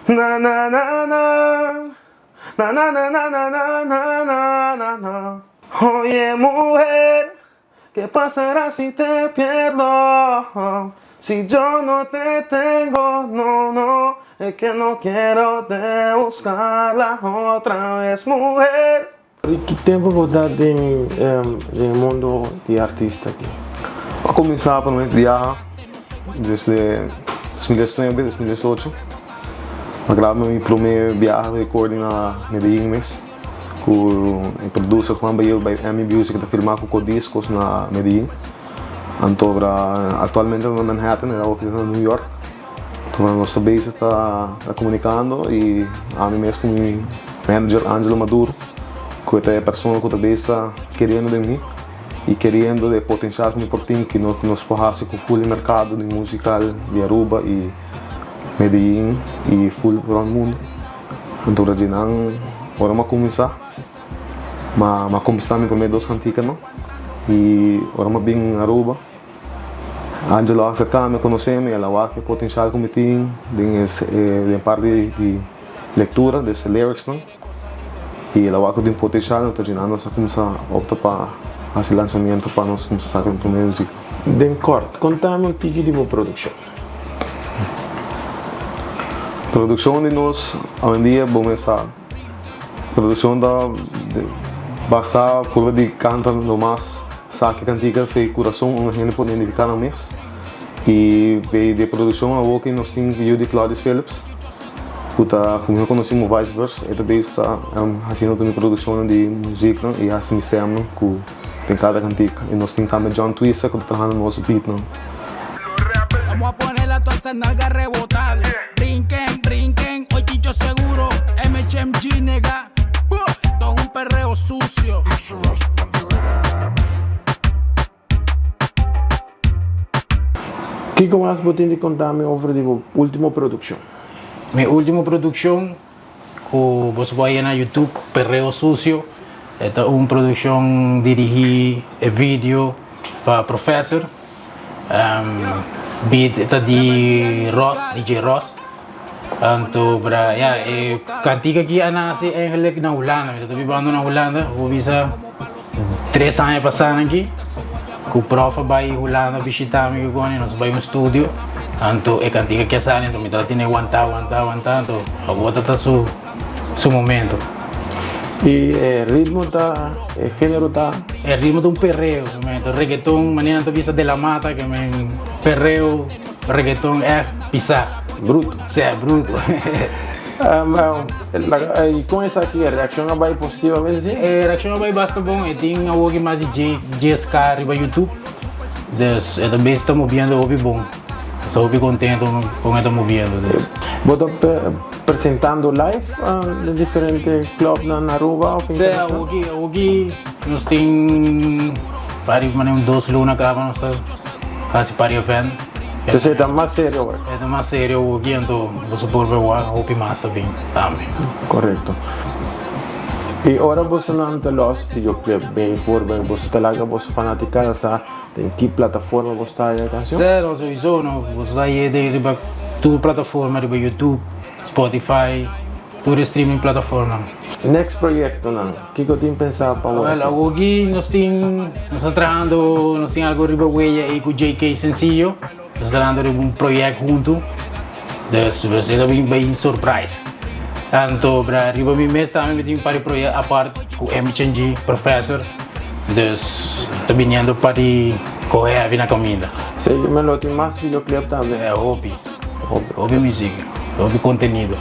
Na na na na Na na na na na na na na na na Oye mujer Que pasará si te pierdo Si yo no te tengo No no Es que no quiero de buscarla otra vez mujer. Di ki tempu bo ta den e mundo di artista aki? A kuminsá promé biaha desde 2019, 2018. A graba mi promé biaha recording na Medellin mes ku e producer Juan Bayeu by Emmy Music ta firmá ku Codiscos na Medellin. Anto ora aktualmente na Manhattan, e awor na New York. Anto nos ta bezig ta komunikando i ami mes ku mi manager Angelo Maduro ku e ta e persona ku ta bezig ta keriendo den mi i keriendo e potensial ku mi por tin ku nos por hasi ku ful e merkado di musikal di Aruba i Medellin i ful rònt mundu. Anto ora djinan ora mi a kuminsá mi a kuminsá mi promé dos kantikanan i ora mi a bin Aruba. Angelo a acerca mi, a conoce mi, el a wak e potencial cu mi tin den e parti di lectura, des lyrics nan, y el a wak cu tin potencial, entonces djina nos a cuminsa opta pa haci lanzamiento pa nos cuminsa saca nos primer music. Den kort, conta mi un tiki di bo produccion. Produccion di nos awendia bo mester sa. Produccion ta basta purba di canta lo mas sa ki cantica fe curason un hende por identifica nan mes y bay di produccion awo ki nos tin yu di Claudius Philips cu ta cu miho conoci como Vice Verse e ta bes ta haciendo tur mi produccionnan di muziknan y haci mi stemnan cu den cada cantica y nos tin tambe John Twista cu ta trahando nos beatnan. Kiko mas bo tin di konta mi over di bo ultimo produkshon? Mi ultimo produkshon ku bo por haya na YouTube, Perreo Sucio, e ta un produkshon dirigí e video pa Professor. Beat ta di Ross, DJ Ross. Anto bra ya e kantika aki a nase eigenlijk na Hulanda. Mi ta bibando na Hulanda, bo bisa tres aña pasá aki ku prof a bai Hulanda bishita mi ku koni, nos a bai un studio. Anto e kantika aki a sali, anto mi tabata tene wantá, wantá, wantá, anto awor ta ta su. su momento. Y e ritmo ta, e genero ta? E ritmo ta un perreo, reggaeton, manera nan ta bisa de la mata, ke men perreo, reggaeton echt pisa. Bruto. Si, bruto. Y con esaki e reaccion a bay positivamente si? E reaccion a bay basta bon, e tin awoki mas di 10k riba YouTube, dus e ta bes ta moviendo hopi bon. Nos ta hopi contento con e ta moviendo. Bo ta presentando live den diferente clubnan na Aruba of internacional? Sí, awoki, awoki nos tin pari manera un dos luna caba nos ta haci pari event. Entonces e ta mas serio awor? E ta mas serio awoki, anto boso por ver wak hopi mas ta bin tambe. Correcto. Y ora bosonan ta los videoclip bin voorbij, boso ta laga boso fanaticada sa Den ki plataforma bo sta e canción? Cero, sowieso no. Bo sta ahí den riba tur plataforma, riba YouTube, Spotify, tur e streaming plataformanan. Next proyectonan, kiko tin pensa pa wak? Wel, awoki nos tin, nos ta trahando, nos tin algo riba huella ei ku JK Sencillo. Nos ta trahando riba un proyect huntu. Dus esei ta bin bay surprise. Anto bra riba mi mes tambe mi tin un par di proyect apart ku MHNG Professor. Dus ta biniendo un par di kohe heavy na kaminda. Sey me lo tin mas videoclip tambe. Hopi. Hopi music. Hopi contenido.